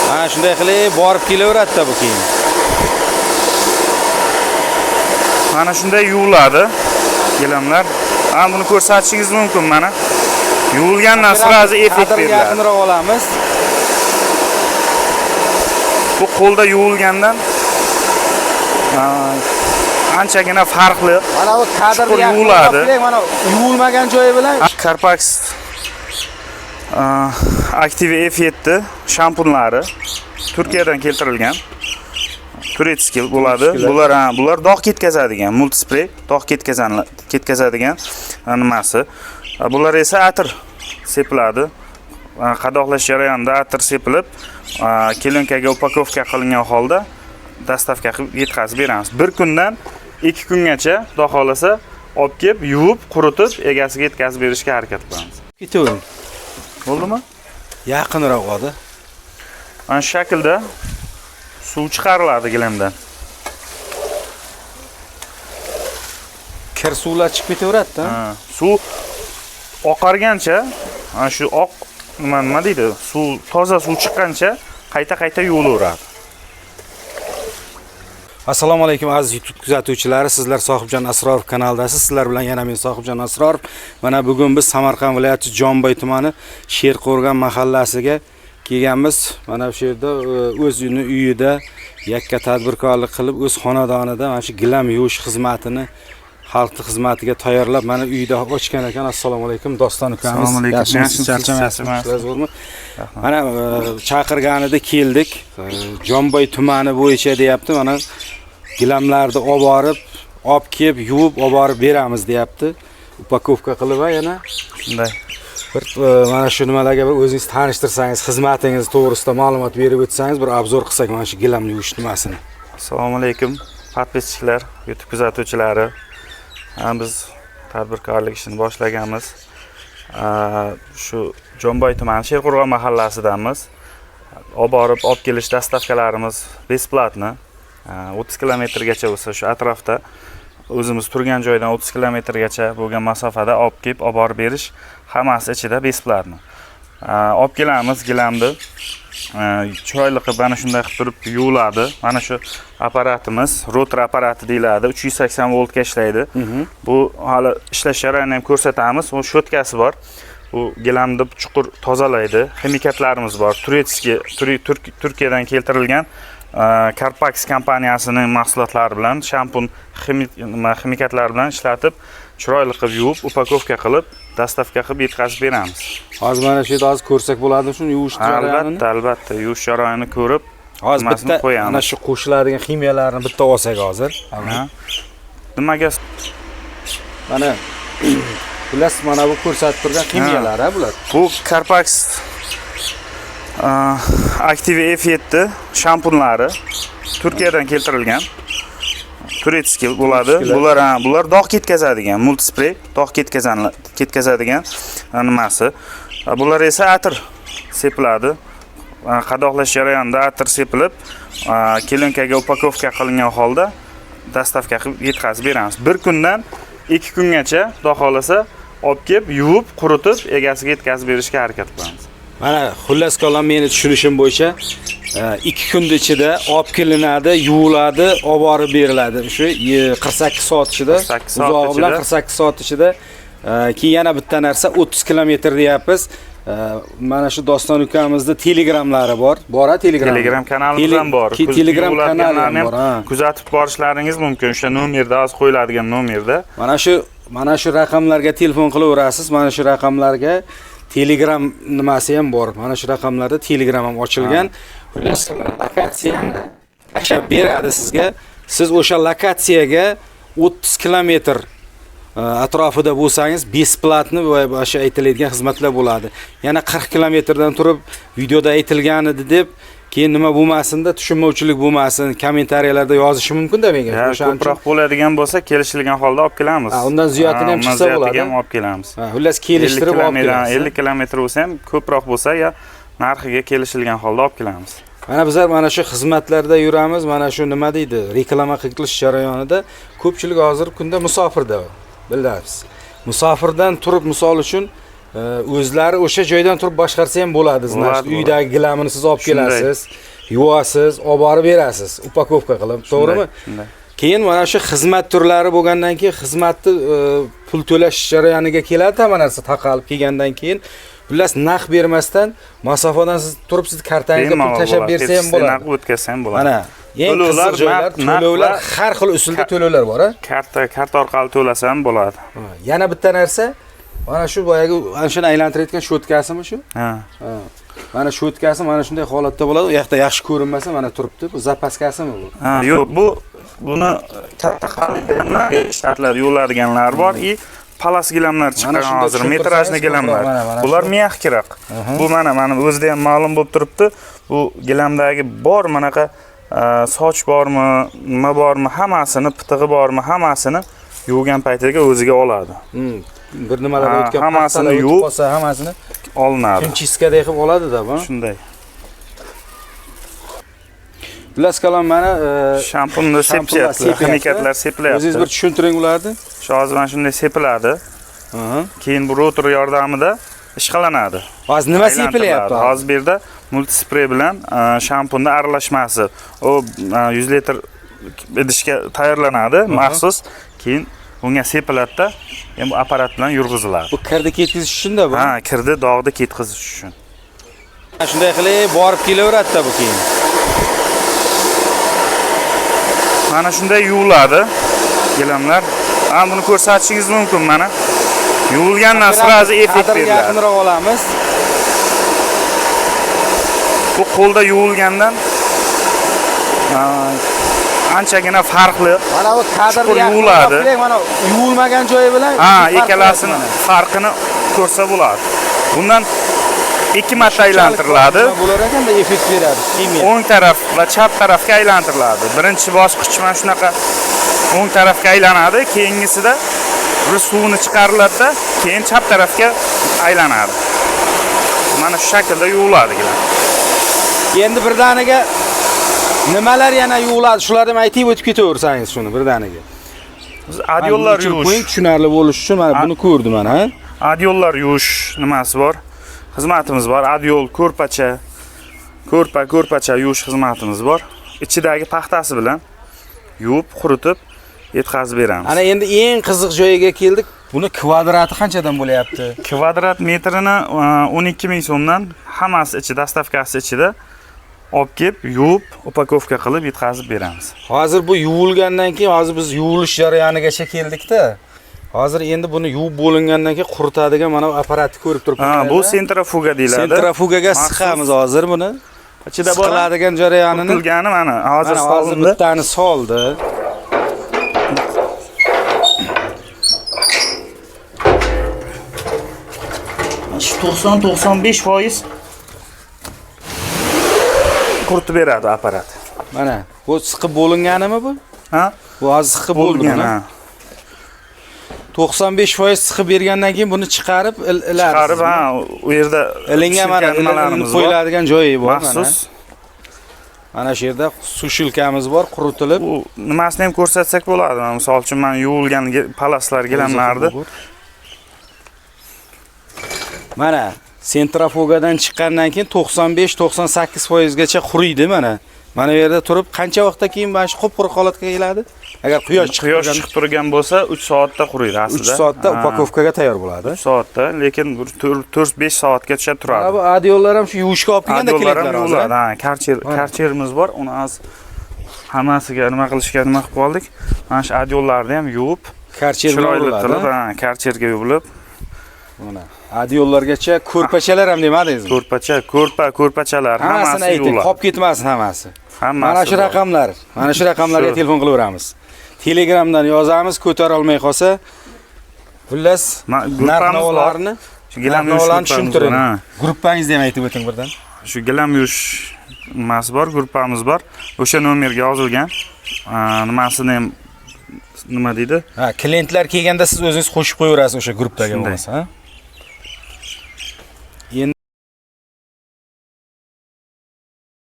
Mana shunday qilib borib kelaveradi-da bu keyin. Mana shunday yuviladi gilamlar. Ha, buni ko'rsatishingiz mumkin mana. Yuvilgandan сразу effekt Kadrga beriladi. yaqinroq olamiz. Bu qo'lda yuvilgandan anchagina farqli. Mana bu kadrga Chuqur yaqinroq yuviladi. olib keling, mana yuvilmagan joyi bilan Carpax Active F7 shampunlari Turkiyadan keltirilgan. Турецкий bo'ladi. Bular ha, bular dog' ketkazadigan multispray, dog' ketkazadigan nimasi. Bular esa atir sepiladi. Qadoqlash jarayonida atir sepilib, kelinkaga упаковка qilingan holda доставка qilib yetkazib beramiz. Bir kundan 2 kungacha xudo xohlasa olib kelib, yuvib, quritib, egasiga yetkazib berishga harakat qilamiz. Ketavering. Bo'ldimi? Yaqinroq oldi. Mana shu shaklda suv chiqariladi gilamdan. Kir suvlar chiqib ketaveradi-da. Ha, suv oqargancha, mana shu oq nima deydi? Suv, toza suv chiqqancha qayta-qayta yuvilaveradi. Assalomu alaykum aziz YouTube kuzatuvchilari, sizlar Sohibjon Asrorov kanalidasiz. Sizlar bilan yana men Sohibjon Asrorov. Mana bugun biz Samarqand viloyati Jomboy tumani Sherqo'rg'on mahallasiga kelganmiz. Mana shu yerda o'zini uyida yakka tadbirkorlik qilib, o'z xonadonida mana shu gilam yuvish xizmatini xalqning xizmatiga tayyorlab, mana uyida ochgan ekan. Assalomu alaykum Doston ukamiz. Assalomu alaykum. Yaxshimisiz? Yaxshimisiz? Charchamayapsizmi? Zo'rmi? Mana chaqirganida keldik. Jomboy tumani bo'yicha deyapti. Mana gilamlarni olib borib, olib kelib, yuvib olib borib beramiz deyapti. Упаковка qilib va yana Shunday. bir mana shu nimalarga bir o'zingiz tanishtirsangiz, xizmatingiz to'g'risida ma'lumot berib o'tsangiz, bir обзор qilsak mana shu gilamni yuvish nimasini. Assalomu alaykum подписчик lar, YouTube kuzatuvchilari. Ha, biz tadbirkorlik ishini boshlaganmiz. Shu Jomboy tumani Sherqo'rg'on mahallasidamiz. Olib borib olib kelish доставка larimiz бесплатно. 30 kilometrgacha bo'lsa shu atrofda o'zimiz turgan joydan 30 kilometrgacha bo'lgan masofada olib kelib olib borib berish hammasi ichida бесплатно. Olib kelamiz gilamni. Chiroyli qilib mana shunday qilib turib yuviladi. Mana shu apparatimiz rotor apparati deyiladi. 380 voltga ishlaydi. Bu hali ishlash jarayonini ham ko'rsatamiz. U щётка si bor. Bu gilamni chuqur tozalaydi. Ximikatlarimiz bor. Турецкий, Turkiyadan keltirilgan Carpax kompaniyasining mahsulotlari bilan shampun nima, ximikatlar bilan ishlatib, chiroyli qilib yuvib, упаковка qilib, доставка qilib yetkazib beramiz. Hozir mana shu yerda hozir ko'rsak bo'ladimi shuni yuvish jarayonini? Albatta, albatta, yuvish jarayonini ko'rib, Hozir nimasini bitta qo'yamiz. mana shu qo'shiladigan ximiyalarni bitta olsak hozir. Ha. Nimaga Mana xullas mana bu ko'rsatib turgan ximiyalar ha bular. Bu Carpax Active F7 shampunlari Turkiyadan keltirilgan. Турецкий bo'ladi. Bular ha, bular dog' ketkazadigan multispray, dog' ketkazadigan nimasi. Bular esa atir sepiladi. Qadoqlash jarayonida atir sepilib, kelinkaga упаковка qilingan holda доставка qilib yetkazib beramiz. Bir kundan 2 kungacha xudo xohlasa olib kelib, yuvib, quritib, egasiga yetkazib berishga harakat qilamiz. Mana xullas kalom meni tushunishim bo'yicha 2 kun ichida olib kelinadi, yuviladi, olib borib beriladi. Shu 48 soat ichida, 48 soat uzog'i bilan ichida. 48 soat ichida. Keyin yana bitta narsa 30 kilometr deyapmiz. Mana shu Doston ukamizni Telegramlari bor. Bor ha Telegram. Telegram kanalimiz ham bor. Telegram kanali ham bor, ha. Kuzatib borishlaringiz mumkin. O'sha nomerda, hozir qo'yiladigan nomerda. Mana shu raqamlarga telefon qilaverasiz. Mana shu raqamlarga Telegram nimasi ham bor. Mana shu raqamlarda Telegram ham ochilgan. Xullas, lokatsiyani tashlab beradi sizga. Siz o'sha lokatsiyaga 30 kilometr atrofida bo'lsangiz, бесплатно va o'sha aytiladigan xizmatlar bo'ladi. Yana 40 kilometrdan turib videoda aytilgan edi deb keyin nima bo'lmasin-da, tushunmovchilik bo'lmasin, kommentariyalarda yozishi mumkin-da menga. Ya, O'shaning uchun ko'proq bo'ladigan bo'lsa, kelishilgan holda olib kelamiz. Ha, undan ziyodini ham Ha, undan chiqsa ziyodiga bo'ladi. ham olib kelamiz. Ha, xullas kelishtirib olib kelamiz. 50 kilometr bo'lsa ham, ko'proq bo'lsa ya narxiga kelishilgan holda olib kelamiz. Mana bizlar mana shu xizmatlarda yuramiz, mana shu nima deydi, reklama qilish jarayonida ko'pchilik hozirgi kunda musofirda, bilasiz. Musofirdan turib misol uchun O'zlari o'sha joydan turib boshqarsa ham bo'ladi. Значит, uydagi gilamini siz olib kelasiz, yuvasiz, olib borib berasiz, упаковка qilib, to'g'rimi? Shunday. Keyin mana shu xizmat turlari bo'lgandan keyin xizmatni pul to'lash jarayoniga keladi hamma narsa taqalib kelgandan keyin. Xullas, naq bermasdan masofadan siz turib siz kartangizga pul tashlab bersa ham bo'ladi. Naq o'tkazsa ham bo'ladi. Mana eng qiziq joylar to'lovlar, har xil usulda to'lovlar bor, a? Karta orqali to'lasa ham bo'ladi. Yana bitta narsa, mana shu boyagi ana shuni aylantirayotgan shotkasimi shu? Ha. Mana shotkasi mana shunday holatda bo'ladi. U yoqda yaxshi ko'rinmasa mana turibdi. Bu zapaskasimi bu? Ha, yo'q, buni katta xaridlar, shtatlar yo'ladiganlar bor и palas gilamlar chiqqan hozir, metrajli gilamlar. Bular mягкиroq. Bu mana o'zida ham ma'lum bo'lib turibdi. Bu gilamdagi bor manaqa soch bormi, nima bormi, hammasini, pitig'i bormi, hammasini yuvgan paytiga o'ziga oladi. Bir nimalar o'tgan, hammasini yuvib qolsa hammasini olinadi. Chimchiskadek qilib oladi-da bu. Shunday. Xullas kalom mana shampunni sepyapti, ximikatlar sepilyapti. O'zingiz bir tushuntiring ularni. Shu hozir mana shunday sepiladi. Keyin bu rotor yordamida ishqalanadi. Hozir nima sepilyapti? Hozir bu yerda multispray bilan shampunni aralashmasi. U 100 litr idishga tayyorlanadi maxsus. Keyin bunga sepiladi-da, endi bu apparat bilan yurg'iziladi. Bu kirdi ketkizish uchun-da bu. Ha, kirdi, dog'ni ketkizish uchun. Shunday qilib borib kelaveradi-da bu keyin. Mana shunday yuviladi gilamlar. Ha, buni ko'rsatishingiz mumkin mana. Yuvilgandan sразу effekt beriladi. Yaqinroq olamiz. Bu qo'lda yuvilgandan anchagina farqli. Mana bu kadrni yuviladi. Mana yuvilmagan joyi bilan ha, ikkalasini farqini ko'rsa bo'ladi. Bundan 2 marta aylantiriladi. Bo'lar ekanda effekt beradi. Ximiya. O'ng taraf va chap tarafga aylantiriladi. Birinchi bosqich mana shunaqa o'ng tarafga aylanadi, keyingisida bir suvini chiqariladi-da, keyin chap tarafga aylanadi. Mana shu shaklda yuviladi gilam. Endi birdaniga nimalar yana yuviladi? Shularni ham aytib o'tib ketaversangiz shuni birdaniga. Biz adyollar yuvish tushunarli bo'lishi uchun mana buni ko'rdim mana, ha? Adyollar yuvish nimasi bor? Xizmatimiz bor. Adyol, ko'rpacha, ko'rpacha yuvish xizmatimiz bor. Ichidagi paxtasi bilan yuvib, quritib yetkazib beramiz. Ana endi eng qiziq joyiga keldik. Buni kvadrati qanchadan bo'lyapti? Kvadrat metrini 12 ming so'mdan hammasi ichi, dastavkasi ichida olib kelib, yuvib, upakovka qilib yetkazib beramiz. Hozir bu yuvilgandan keyin hozir biz yuvilish jarayonigacha keldik-da. Hozir endi buni yuvib bo'lingandan keyin quritadigan mana bu apparatni ko'rib turibmiz. Ha, bu sentrifuga deyiladi. Sentrifugaga siqamiz hozir buni. Ichida bor siqiladigan jarayonini. Quritilgani mana hozir solindi. Bittani soldi. Shu 90-95% quritib beradi apparat. Mana bu siqib bo'linganimi bu? Ha? Bu hozir siqib bo'ldi. Ha. 95% siqib bergandan keyin buni chiqarib ilasiz. Chiqarib, ha, u yerda ilingan mana nimalarimiz bor. Qo'yiladigan joyi bor maxsus. Mana shu yerda sushilkamiz bor, quritilib. Bu nimasini ham ko'rsatsak bo'ladi. Misol uchun mana yuvilgan palaslar, gilamlarni. Mana sentrifugadan chiqqandan keyin 95-98% gacha quriydi mana. Mana bu yerda turib qancha vaqtdan keyin mana shu qup-quruq holatga keladi? Agar quyosh chiqib turgan bo'lsa 3 soatda quriydi aslida. 3 soatda upakovkaga tayyor bo'ladi. 3 soatda, lekin 4-5 soatgacha turadi. Mana bu adyollar ham shu yuvishga olib kelganda keladlar hozir. Ha, karcherimiz bor, uni az hammasiga nima qilishga nima qilib qoldik. Mana shu adyollarni ham yuvib, karcher qilib, ha, karcherga yuvilib. Mana adyollargacha ko'rpachalar ham demadingizmi? Ko'rpacha, ko'rpachalar hammasini ayting, qolib ketmasin hammasi. Mana shu raqamlar, mana shu raqamlarga telefon qilaveramiz. Telegramdan yozamiz, ko'tara olmay qolsa, xullas narx-navolarni, shu gilam yuvish tushuntiring. Gruppangizni ham aytib o'ting birdan. Shu gilam yuvish nimasi bor, gruppamiz bor. O'sha nomerga yozilgan. Nimasini ham nima deydi? Ha, klientlar kelganda siz o'zingiz qo'shib qo'yaverasiz o'sha gruppaga bo'lmasa, ha?